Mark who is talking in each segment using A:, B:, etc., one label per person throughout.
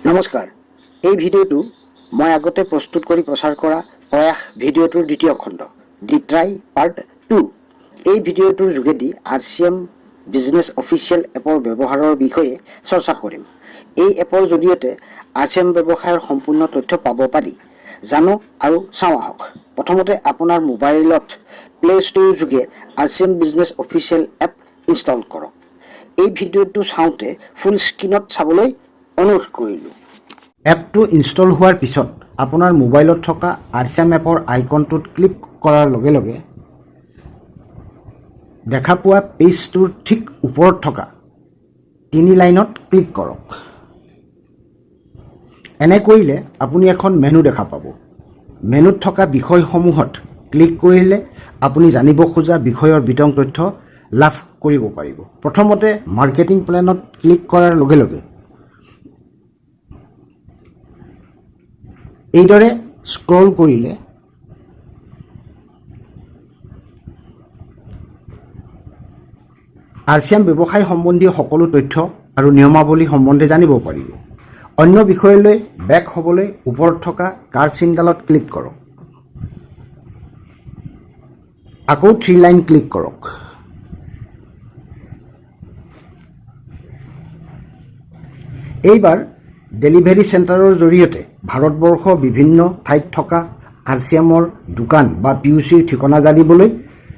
A: নমস্কাৰ। এই ভিডিঅ'টো মই আগতে প্ৰস্তুত কৰি প্ৰচাৰ কৰা প্ৰয়াস ভিডিঅ'টোৰ দ্বিতীয় খণ্ড, দি ট্ৰাই পাৰ্ট 2। এই ভিডিঅ'টোৰ যোগেদি আৰচিএম বিজনেছ অফিচিয়েল এপৰ ব্যৱহাৰৰ বিষয়ে চৰ্চা কৰিম। এই এপৰ জৰিয়তে আৰচিএম ব্যৱসায়ৰ সম্পূৰ্ণ তথ্য পাব পাৰি। জানো আৰু চাওঁ আহক। প্ৰথমতে আপোনাৰ মোবাইলত প্লে ষ্ট'ৰ যোগে RCM business official app install কৰক। এই ভিডিঅ'টো চাওঁতে ফুল স্ক্ৰীণত চাবলৈ অনুৰোধ কৰিলোঁ।
B: এপটো ইনষ্টল হোৱাৰ পিছত আপোনাৰ মোবাইলত থকা আৰচিএম এপৰ আইকনটোত ক্লিক কৰাৰ লগে লগে দেখা পোৱা পেজটোৰ ঠিক ওপৰত থকা তিনি লাইনত ক্লিক কৰক। এনে কৰিলে আপুনি এখন মেনু দেখা পাব। মেনুত থকা বিষয়সমূহত ক্লিক কৰিলে আপুনি জানিব খোজা বিষয়ৰ বিতং তথ্য লাভ কৰিব পাৰিব। প্ৰথমতে মাৰ্কেটিং প্লেনত ক্লিক কৰাৰ লগে লগে এইদৰে স্ক্ৰল কৰিলে আৰচিএম ব্যৱসায় সম্বন্ধীয় সকলো তথ্য আৰু নিয়মাৱলী সম্বন্ধে জানিব পাৰিব। অন্য বিষয়লৈ বেক হ'বলৈ ওপৰত থকা কাৰ চিনডালত ক্লিক কৰক। আকৌ থ্ৰী লাইন ক্লিক কৰক। এইবাৰ ডেলিভাৰী চেণ্টাৰৰ জৰিয়তে ভাৰতবৰ্ষৰ বিভিন্ন ঠাইত থকা আৰচিএমৰ দোকান বা পিইউচিৰ ঠিকনা জানিবলৈ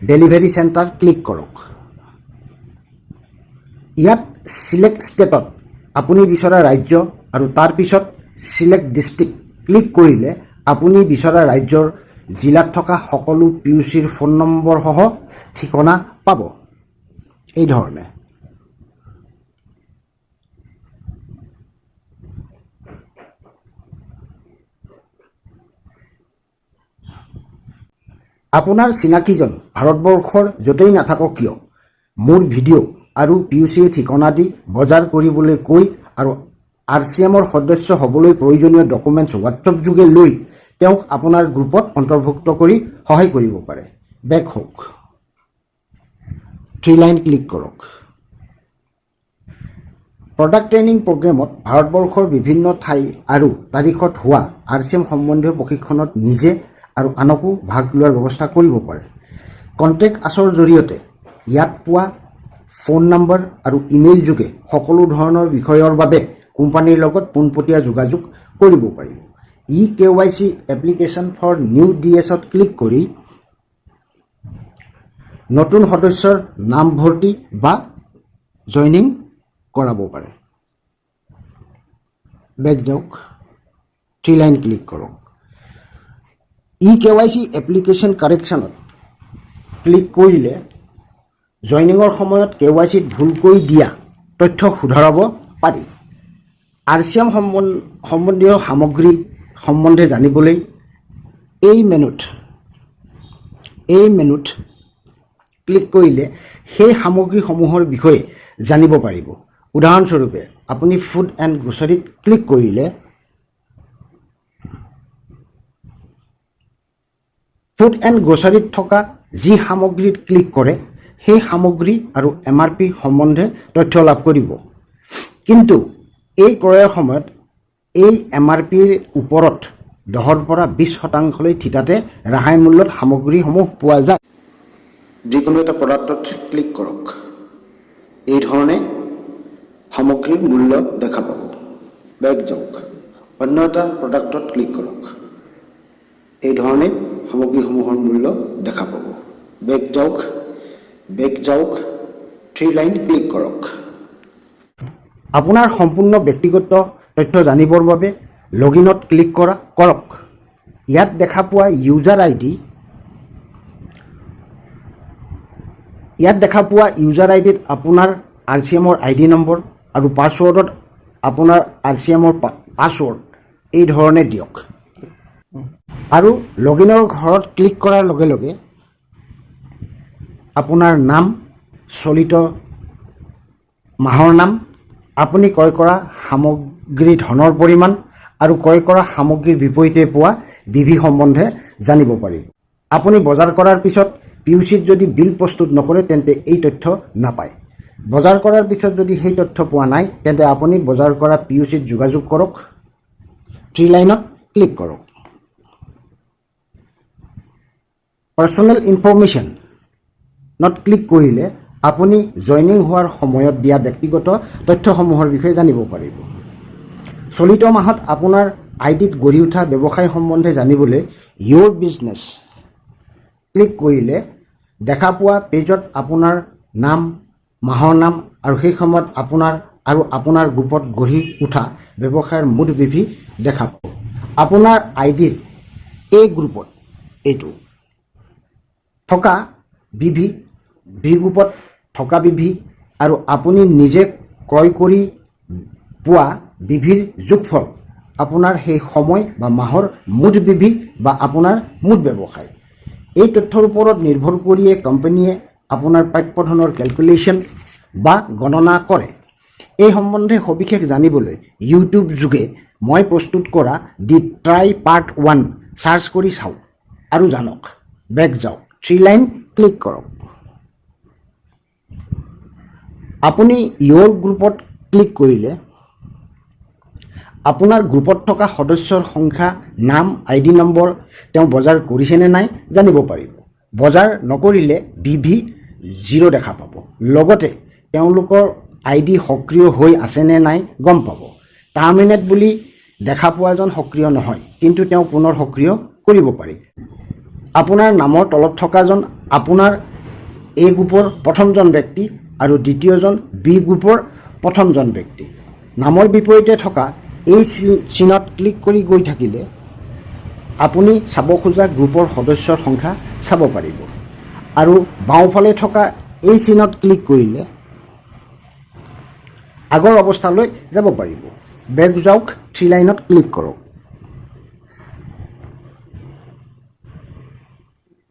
B: ডেলিভাৰী চেণ্টাৰ ক্লিক কৰক। ইয়াত চিলেক্ট ষ্টেটত আপুনি বিচৰা ৰাজ্য আৰু তাৰ পিছত চিলেক্ট ডিষ্ট্ৰিক্ট ক্লিক কৰিলে আপুনি বিচৰা ৰাজ্যৰ জিলাত থকা সকলো পিইউচিৰ ফোন নম্বৰসহ ঠিকনা পাব। এই ধৰণে আপোনাৰ চিনাকিজন ভাৰতবৰ্ষৰ য'তেই নাথাকক কিয়, মোৰ ভিডিঅ' আৰু পিইউচিৰ ঠিকনা দি বজাৰ কৰিবলৈ কৈ আৰু আৰচিএমৰ সদস্য হ'বলৈ প্ৰয়োজনীয় ডকুমেণ্টছ হোৱাটছএপ যোগে লৈ তেওঁক আপোনাৰ গ্ৰুপত অন্তৰ্ভুক্ত কৰি সহায় কৰিব পাৰে। বেক হওক। থ্ৰী লাইন ক্লিক কৰক। প্ৰডাক্ট ট্ৰেইনিং প্ৰগ্ৰেমত ভাৰতবৰ্ষৰ বিভিন্ন ঠাই আৰু তাৰিখত হোৱা আৰচিএম সম্বন্ধীয় প্ৰশিক্ষণত নিজে আৰু আনকো ভাগ লোৱাৰ ব্যৱস্থা কৰিব পাৰে। কণ্টেক্ট আছৰ জৰিয়তে ইয়াত পোৱা ফোন নম্বৰ আৰু ইমেইল যোগে সকলো ধৰণৰ বিষয়ৰ বাবে কোম্পানীৰ লগত পোনপটীয়া যোগাযোগ কৰিব পাৰিব। eKYC application for new DSত click কৰি নতুন সদস্যৰ নামভৰ্তি বা জইনিং কৰাব পাৰে। বেক যাওক। থ্ৰী লাইন ক্লিক কৰক। ই কেৱাইচি এপ্লিকেশ্যন কাৰেকশ্যনত ক্লিক কৰিলে জইনিঙৰ সময়ত কেৱাইচিত ভুলকৈ দিয়া তথ্য শুধৰাব পাৰি। আৰচিএম সম্বন্ধীয় সামগ্ৰী সম্বন্ধে জানিবলৈ এই মেনুত ক্লিক কৰিলে সেই সামগ্ৰীসমূহৰ বিষয়ে জানিব পাৰিব। উদাহৰণস্বৰূপে, আপুনি ফুড এণ্ড গ্ৰ'চাৰীত ক্লিক কৰিলে ফুড এণ্ড গ্ৰ'চাৰীত থকা যি সামগ্ৰীত ক্লিক কৰে, সেই সামগ্ৰী আৰু এমআৰপি সম্বন্ধে তথ্য লাভ কৰিব। কিন্তু এই ক্ৰয়ৰ সময়ত এই এমআৰপিৰ ওপৰত 10ৰ পৰা 20%লৈ থিতাতে ৰেহাই মূল্যত সামগ্ৰীসমূহ পোৱা যায়।
A: যিকোনো এটা প্ৰডাক্টত ক্লিক কৰক। এই ধৰণে সামগ্ৰীৰ মূল্য দেখা পাব। বেক যাওক। অন্য এটা প্ৰডাক্টত ক্লিক কৰক। এই ধৰণে সামগ্ৰীসমূহৰ মূল্য দেখা পাব। বেক যাওক। বেক যাওক। থ্ৰী লাইন ক্লিক কৰক।
B: আপোনাৰ সম্পূৰ্ণ ব্যক্তিগত তথ্য জানিবৰ বাবে লগ ইনত ক্লিক কৰক। ইয়াত দেখা পোৱা ইউজাৰ আইডি ইয়াত দেখা পোৱা ইউজাৰ আইডিত আপোনাৰ আৰচিএমৰ আইডি নম্বৰ আৰু পাছৱৰ্ডত আপোনাৰ আৰচিএমৰ পাছৱৰ্ড এই ধৰণে দিয়ক আৰু লগ ইনৰ ঘৰত ক্লিক কৰাৰ লগে লগে আপোনাৰ নাম, চলিত মাহৰ নাম, আপুনি ক্ৰয় কৰা সামগ্ৰী ধনৰ পৰিমাণ আৰু ক্ৰয় কৰা সামগ্ৰীৰ বিপৰীতে পোৱা বিভি সম্বন্ধে জানিব পাৰিব। আপুনি বজাৰ কৰাৰ পিছত পিইউচিত যদি বিল প্ৰস্তুত নকৰে, তেন্তে এই তথ্য নাপায়। বজাৰ কৰাৰ পিছত যদি সেই তথ্য পোৱা নাই, তেন্তে আপুনি বজাৰ কৰা পিইউচিত যোগাযোগ কৰক। থ্ৰী লাইনত ক্লিক কৰক। পাৰ্চনেল ইনফৰমেশ্যনত ক্লিক কৰিলে আপুনি জইনিং হোৱাৰ সময়ত দিয়া ব্যক্তিগত তথ্যসমূহৰ বিষয়ে জানিব পাৰিব। চলিত মাহত আপোনাৰ আই ডিত গঢ়ি উঠা ব্যৱসায় সম্বন্ধে জানিবলৈ ইয়'ৰ বিজনেছ ক্লিক কৰিলে দেখা পোৱা পেজত আপোনাৰ নাম, মাহৰ নাম আৰু সেই সময়ত আপোনাৰ আৰু আপোনাৰ গ্ৰুপত গঢ়ি উঠা ব্যৱসায়ৰ মুঠ বিভি দেখা পাব। আপোনাৰ আই ডিৰ এই গ্ৰুপত এইটো থকা বিভি, বি গ্ৰুপত থকা বিভি আৰু আপুনি নিজে ক্ৰয় কৰি পোৱা বিভিৰ যোগফল আপোনাৰ সেই সময় বা মাহৰ মুঠ বিভি বা আপোনাৰ মুঠ ব্যৱসায়। এই তথ্যৰ ওপৰত নিৰ্ভৰ কৰিয়ে কোম্পানীয়ে আপোনাৰ প্ৰাপ্য ধনৰ কেলকুলেশ্যন বা গণনা কৰে। এই সম্বন্ধে সবিশেষ জানিবলৈ ইউটিউব যোগে মই প্ৰস্তুত কৰা দি ট্ৰাই পাৰ্ট 1 চাৰ্চ কৰি চাওক আৰু জানক। বেক যাওক, থ্ৰী লাইন ক্লিক কৰক। আপুনি ইয়'ৰ গ্ৰুপত ক্লিক কৰিলে আপোনাৰ গ্ৰুপত থকা সদস্যৰ সংখ্যা, নাম, আই ডি নম্বৰ, তেওঁ বজাৰ কৰিছেনে নাই জানিব পাৰিব। বজাৰ নকৰিলে বিভি 0 দেখা পাব। লগতে তেওঁলোকৰ আই ডি সক্ৰিয় হৈ আছেনে নাই গম পাব। টাৰ্মিনেট বুলি দেখা পোৱাজন সক্ৰিয় নহয়, কিন্তু তেওঁ পুনৰ সক্ৰিয় কৰিব পাৰি। আপোনাৰ নামৰ তলত থকাজন আপোনাৰ এ গ্ৰুপৰ প্ৰথমজন ব্যক্তি আৰু দ্বিতীয়জন বি গ্ৰুপৰ প্ৰথমজন ব্যক্তি। নামৰ বিপৰীতে থকা এই চিনত ক্লিক কৰি গৈ থাকিলে আপুনি চাব খোজা গ্ৰুপৰ সদস্যৰ সংখ্যা চাব পাৰিব আৰু বাওঁফালে থকা এই চিনত ক্লিক কৰিলে আগৰ অৱস্থালৈ যাব পাৰিব। বেক যাওক, থ্ৰী লাইনত ক্লিক কৰক।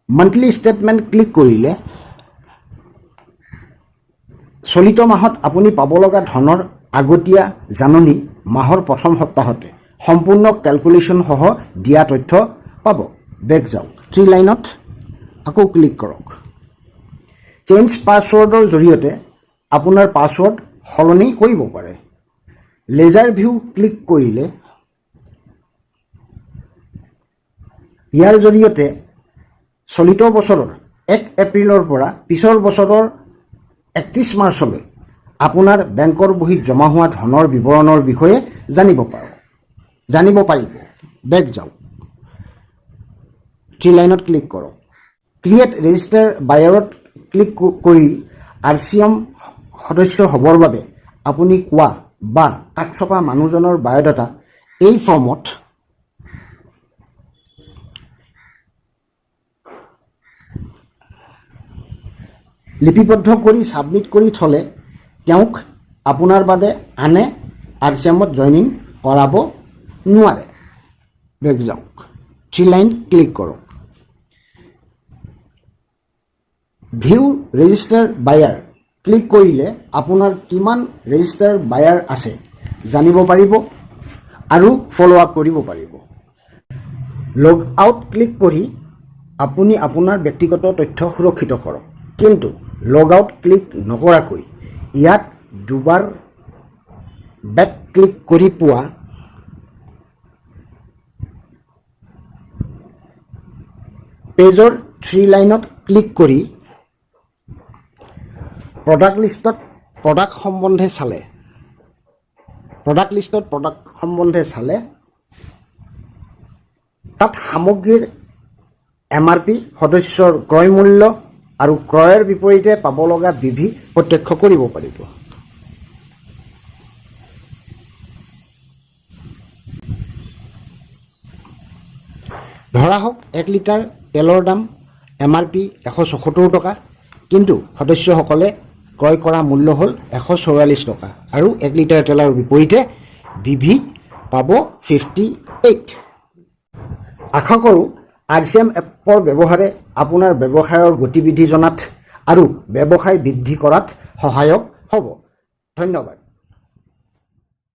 B: মান্থলি ষ্টেটমেণ্ট ক্লিক কৰিলে চলিত মাহত আপুনি পাব লগা ধনৰ আগতীয়া জাননী মাহৰ প্ৰথম সপ্তাহতে সম্পূৰ্ণ কেলকুলেশ্যনসহ দিয়া তথ্য পাব। বেক যাওক, থ্ৰী লাইনত আকৌ ক্লিক কৰক। চেঞ্জ পাছৱৰ্ডৰ জৰিয়তে আপোনাৰ পাছৱৰ্ড সলনি কৰিব পাৰে। লেজাৰ ভিউ ক্লিক কৰিলে ইয়াৰ জৰিয়তে চলিত বছৰৰ 1 এপ্ৰিলৰ পৰা পিছৰ বছৰৰ 31 মাৰ্চলৈ আপোনাৰ বেংকৰ বহীত জমা হোৱা ধনৰ বিৱৰণৰ বিষয়ে জানিব পাৰিব। বেক যাওক, থ্ৰী লাইনত ক্লিক কৰক। ক্ৰিয়েট ৰেজিষ্টাৰ বায়াৰত ক্লিক কৰি আৰ চি এম সদস্য হ'বৰ বাবে আপুনি কোৱা বা কাষ চপা মানুহজনৰ বায়'ডাটা এই ফৰ্মত লিপিবদ্ধ কৰি ছাবমিট কৰি থ'লে তেওঁক আপোনাৰ বাদে আনে আৰ চি এমত জইনিং কৰাব নোৱাৰে। বেক যাওক, থ্ৰী লাইন ক্লিক কৰক। ভিউ ৰেজিষ্টাৰ বায়াৰ ক্লিক কৰিলে আপোনাৰ কিমান ৰেজিষ্টাৰ বায়াৰ আছে জানিব পাৰিব আৰু ফ'ল' আপ কৰিব পাৰিব। লগ আউট ক্লিক কৰি আপুনি আপোনাৰ ব্যক্তিগত তথ্য সুৰক্ষিত কৰক। কিন্তু লগ আউট ক্লিক নকৰাকৈ ইয়াত দুবাৰ বেক ক্লিক কৰি পোৱা পেজৰ থ্ৰী লাইনত ক্লিক কৰি প্ৰডাক্ট লিষ্টত প্ৰডাক্ট সম্বন্ধে চালে তাত সামগ্ৰীৰ এম আৰ পি, সদস্যৰ ক্ৰয় মূল্য আৰু ক্ৰয়ৰ বিপৰীতে পাব লগা বিভি প্ৰত্যক্ষ কৰিব পাৰিব। ধৰা হওক, 1 লিটাৰ তেলৰ দাম এম আৰ পি 174 টকা, কিন্তু সদস্যসকলে ক্ৰয় কৰা মূল্য হ'ল 144 টকা আৰু 1 লিটাৰ তেলৰ বিপৰীতে বিভি পাব 58। আশা কৰোঁ আৰ চি এম এপৰ ব্যৱহাৰে আপোনাৰ ব্যৱসায়ৰ গতিবিধি জনাত আৰু ব্যৱসায় বৃদ্ধি কৰাত সহায়ক হ'ব। ধন্যবাদ।